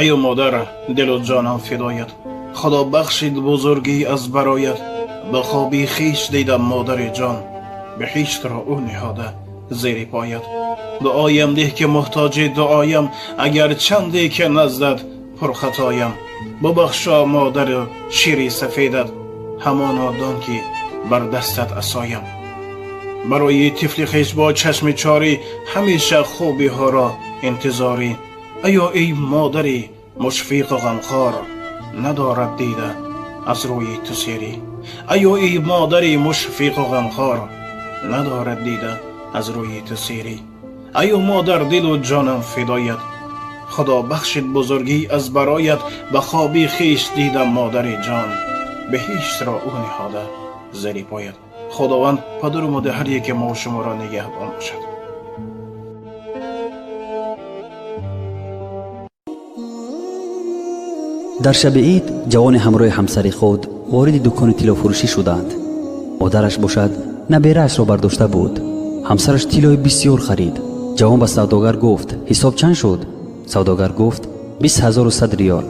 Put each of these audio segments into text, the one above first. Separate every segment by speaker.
Speaker 1: Ай модар, дилу ҷонам фидоят, Худо бахшид бузургӣ аз бароят. Ба хоби хеш дидам модари ҷон, биҳиштро ӯ ниҳода зери поят. Дуоям деҳ, ки муҳтоҷи дуоям, агар чанде ки наздат пурхатоям. Бубахшо модару шири сафедат, ҳамоно дон, ки бар дастат асоям. Барои тифли хеш бо чашми чорӣ ҳамеша хубиҳоро интизорӣ. Аё эй модари мушфиқу ғамхор, надорад дида аз рӯи ту серӣ. Аё эй модари мушфиқу ғамхор, надорад дида аз рӯи ту серӣ. Аё модар, дилу ҷонам фидоят, Худо бахшид бузургӣ аз бароят. Ба хоби хеш дидам модари ҷон, биҳиштро ӯ ниҳода зери поят. Худованд падару модар ҳар яке мо шуморо нигаҳбон бошад.
Speaker 2: Дар шаби ид ҷавоне ҳамроҳи ҳамсари худ вориди дукони тиллофурӯшӣ шуданд. Модараш бошад, набераашро бардошта буд. Ҳамсараш тиллои бисьёр харид. Ҷавон ба савдогар гуфт: «Ҳисоб чанд шуд?» Савдогар гуфт: «20 100 риёл».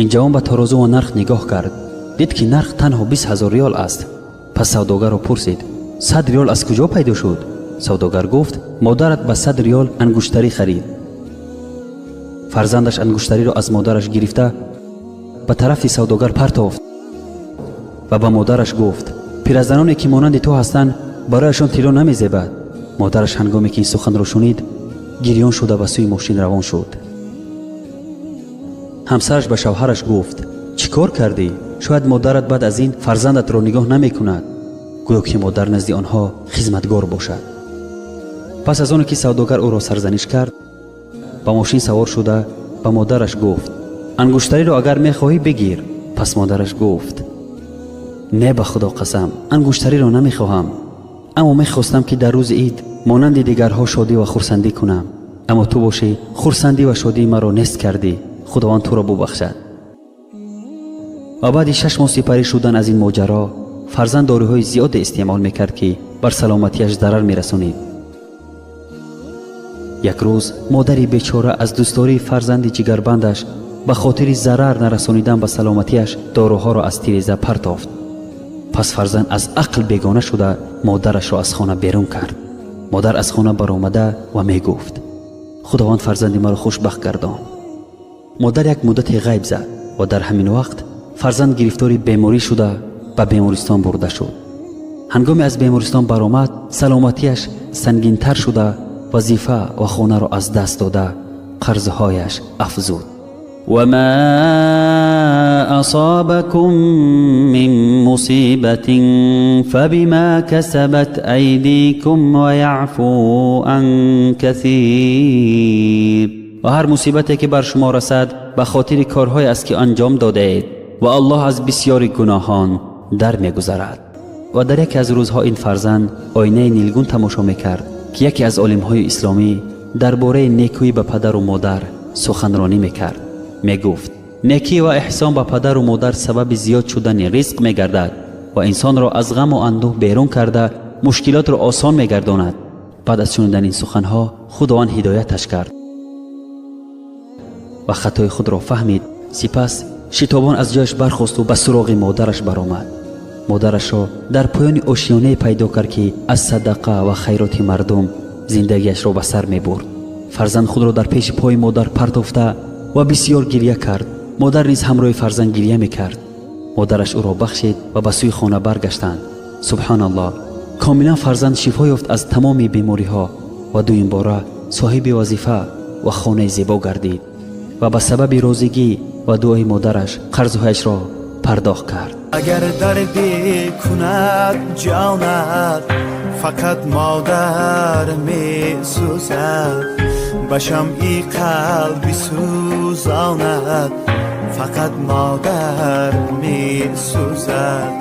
Speaker 2: Ин ҷавон ба тарозу ва нарх нигоҳ кард, дид, ки нарх танҳо 20 000 риёл аст. Пас савдогарро пурсид: «100 риёл аз куҷо пайдо шуд?» Савдогар гуфт: «Модарат ба 100 риёл ангуштарӣ харид». Фарзандаш ангуштариро аз модараш гирифта, ба тарафи савдогар партофт ва ба модараш гуфт: «Пиразаноне, ки монанди ту ҳастанд, барояшон тилло намезебад». Модараш ҳангоме ки ин суханро шунид, гирён шуда, ба сӯи мошин равон шуд. Ҳамсараш ба шавҳараш гуфт: «Чӣ кор кардӣ? Шояд модарат баъд аз ин фарзандатро нигоҳ намекунад». Гӯё ки модар назди онҳо хизматгор бошад. Пас аз оне ки савдогар ӯро сарзаниш кард, ба мошин савор шуда, ба модараш гуфт: «Ангуштариро агар мехоҳӣ, бигир». Пас модараш гуфт: «Не, ба Худо қасам, ангуштариро намехоҳам, аммо мехостам, ки дар рӯзи ид монанди дигарҳо шодӣ ва хурсандӣ кунам, аммо ту бошӣ, хурсандӣ ва шодии маро нест кардӣ. Худованд туро бубахшад». Ва баъди 6 моҳ сипарӣ шудан аз ин моҷаро, фарзанд доруҳои зиёде истеъмол мекард, ки бар саломатиаш зарар мерасонид. Як рӯз модари бечора аз дӯстдории фарзанди ҷигарбандаш, ба хотири зарар нарасонидан ба саломатиаш, доруҳоро аз тиреза партофт. Пас фарзанд аз ақл бегона шуда, модарашро аз хона берун кард. Модар аз хона баромада ва мегуфт: «Худованд фарзанди маро хушбахт гардон». Модар як муддате ғайб зад ва дар ҳамин вақт фарзанд гирифтори беморӣ шуда, ба бемористон бурда шуд. Ҳангоме аз бемористон баромад, саломатиаш сангинтар шуда, вазифа ва хонаро аз даст дода, қарзҳояш афзуд.
Speaker 3: وما أصابكم من مصيبة فبما كسبت أيديكم ويعفو عن كثير.
Speaker 2: Ва ҳар мусибате, ки бар шумо расад, ба хотири корҳое аст, ки анҷом додаед, ва Аллоҳ аз бисьёри гуноҳон дар мегузарад. Ва дар яке аз рӯзҳо ин фарзанд оинаи нилгун тамошо мекард, ки яке аз олимҳои исломӣ дар бораи некӯӣ ба падару модар суханронӣ мекард. Мегуфт: некӣ ва эҳсон ба падару модар сабаби зиёд шудани ризқ мегардад ва инсонро аз ғаму андӯҳ берун карда, мушкилотро осон мегардонад. Баъд аз шунидани ин суханҳо, Худованд ҳидояташ кард ва хатои худро фаҳмид. Сипас шитобон аз ҷояш бархосту ба суроғи модараш баромад. Модарашро дар поёни ошёнае пайдо кард, ки аз садақа ва хайроти мардум зиндагиашро ба сар мебурд. Фарзанд худро дар пеши пои модар партофта ва бисьёр гирья кард. Модар низ ҳамроҳи фарзанд гирья мекард. Модараш ӯро бахшид ва ба сӯи хона баргаштанд. Субҳаналлоҳ, комилан фарзанд шифо ёфт аз тамоми бемориҳо ва дуюмбора соҳиби вазифа ва хонаи зебо гардид ва ба сабаби розигӣ ва дуои модараш қарзҳояшро пардохт кард.
Speaker 4: Агар дарде кунад ҷонат, фақат модар месӯзад. Ба шамъи қалби сӯзонат, фақат модар месӯзад.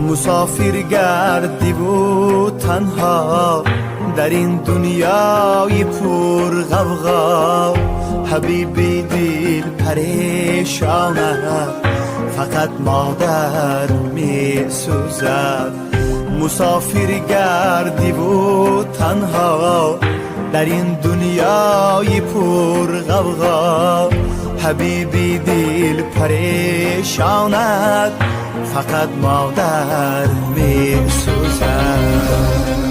Speaker 4: Мусофир гардиву танҳо дар ин дунёи пурғавғо, ҳабиби дил парешонат, фақат модар месӯзад. Мусофир гардиву танҳо дар ин дунёи пурғавғо. حبیبی دل پریشانت فقط مادر می سوزد.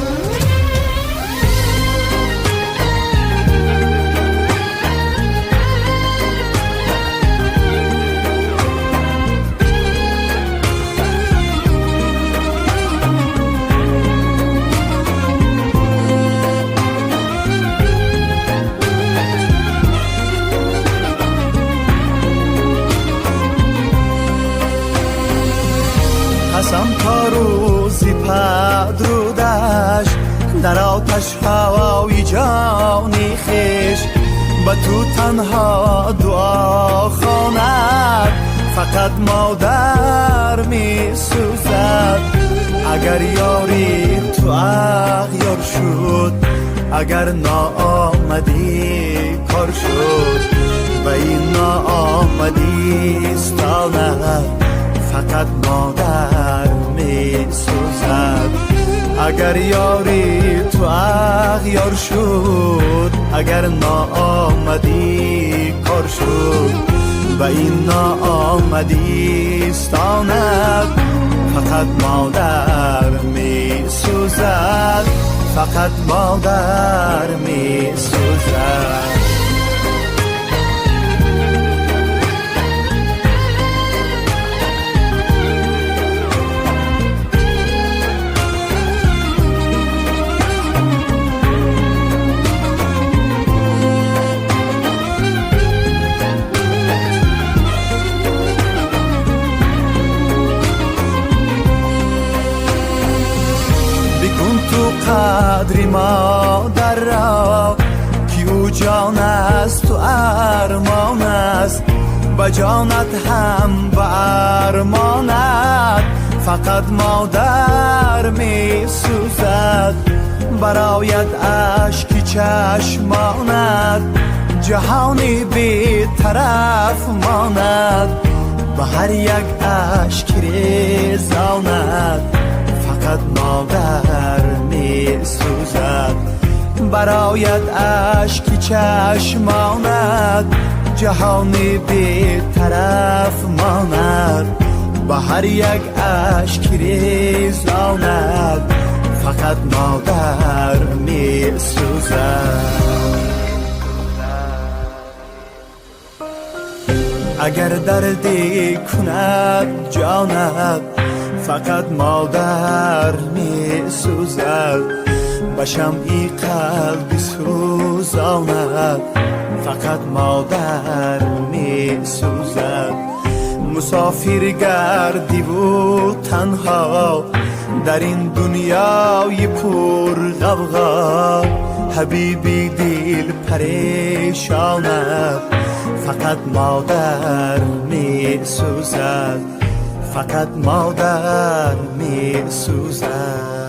Speaker 4: قسم تا روزی پدرودش در آتش هوای جانی خویش به تو تنها دعا خواند فقط مادر می سوزد. اگر یاری تو اغیار شد، اگر ناآمدی کار شد، به این ناآمدی ستاند فقط مادر می سوزد. اگر یاری تو اغیار شد، اگر ناآمدی کار شد، و این ناآمدی ستاند فقط مادر می سوزد، فقط مادر می سوزد. تو قدری مادر را که او جان است و ارمان است، به جانت هم به ارمانت فقط مادر می سوزد. برایت اشک چشمانت جهانی بی طرف ماند، به هر یک اشک ریزاند فقط مادر می سوزد. برایت اشک چشمانت جهانی بی طرف ماند، به هر یک اشک ریزاند فقط مادر می سوزد. اگر دردی کند جانت فقط مادر می سوزد، به شمعی قلب سوزاند فقط مادر می سوزد. مسافر گردی و تنها در این دنیای پر غوغا، حبیبی دل پریشانت فقط مادر می سوزد، فقط مادر می سوزد.